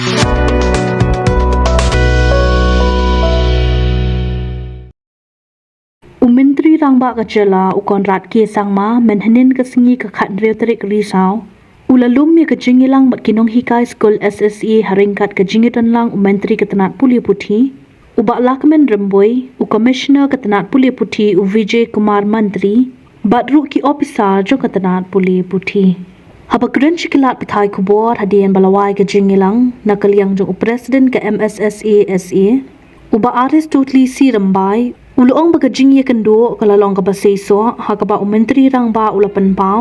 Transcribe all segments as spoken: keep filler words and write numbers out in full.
U Myntri Rangbah ka jylla u Conrad K Sangma mynhynnin ka sngi ka khatnriew tarik Risaw u la lum ïa ka jingïalang bad ki nonghikai skul S S A ha ryngkat ka jingïadonlang u Myntri ka tnat pule puthi, u Bah Lahkmen Rymbui, u Commissioner ka tnat pule puthi u Vijay Kumar Mantri, bad ruh ki ophisar jong ka tnat pule puthi. Haba kren sha ki lad pathai khubor hadien ba la wai ka jingïalang na ka liang jong u President ka M S S A S A, u Bah Aristoteli C Rymbai, u la ong ba ka jingïakynduh ka la long kaba seisoh ha kaba u Myntri Rangbah u la pynpaw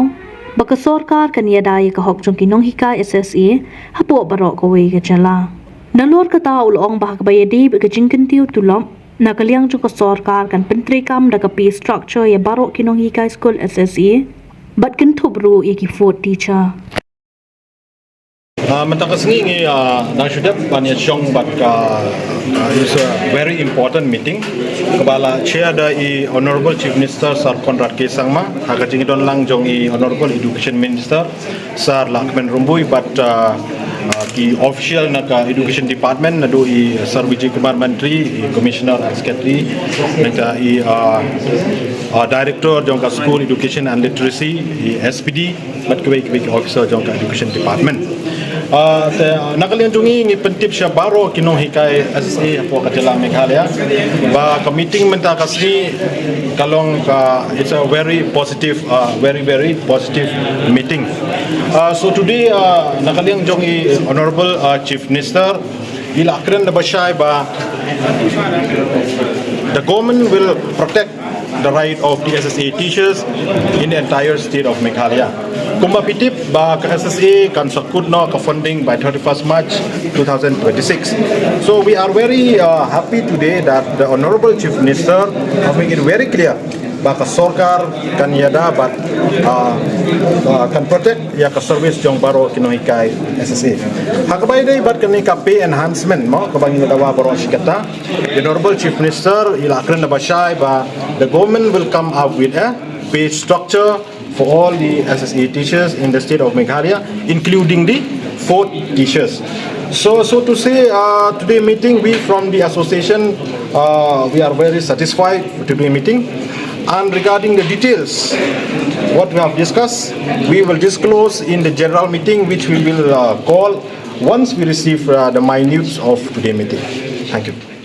ba ka sorkar kan ïada ïa ka hok jong ki nonghikai S S A hapoh baroh kawei ka jylla. Nalor kata u la ong ba ha kaba ïadei bad ka jingkyntiew tulop na ka liang jong ka sorkar kan pyntreikam da ka pay structure ïa baroh ki nonghikai skul S S A bad kynthup ruh ïa ki fourth teacher. Ah, mynta ka sngi ngi ah, dang shu dep ban ïashong bad ka ah, is a very important meeting kaba la chair da i Honorable Chief Minister Sir Conrad K Sangma ha ka jingdon lang jong i Honorable Education Minister Sir Lahkmen Rymbui bad ah, ah, ki official na ka Education Department naduh i Sir Vijay Kumar Mantri, i Commissioner and Secretary, nangta i ah, ah, Director jong ka School Education and Literacy, i S P D, bad kiwei kiwei ki officer jong ka Education Department. Ah, te, na ka liang jong ngi ngi pyntip sha baroh ki nonghikai S S A hapoh ka jylla Meghalaya ba ka meeting mynta ka sngi ka long ka, it's a very positive, ah, very very positive meeting. Ah, so today ah, na ka liang jong i Honorable ah, Chief Minister i la kren da ba shai ba the government will protect the right of the S S A teachers in the entire state of Meghalaya. Kumba phi tip ba ka S S A kan sa kut noh ka funding by thirty-first March two thousand twenty-six. So we are very uh, happy today that the Honorable Chief Minister have made it very clear ba ka sorkar kan ïada bad uh, uh, kan protect ïa ka service jong baroh ki nonghikai S S A. Ha kaba ïadei bad kane ka pay enhancement mo kaba ngi la dawa baroh shi katta. The Honorable Chief Minister i la kren da ba shai ba the government will come up with a pay structure for all the S S A teachers in the state of Meghalaya, including the fourth teachers. So, so to say, uh, today meeting, we from the association, uh, we are very satisfied with today meeting. And regarding the details, what we have discussed, we will disclose in the general meeting, which we will uh, call once we receive uh, the minutes of today meeting. Thank you.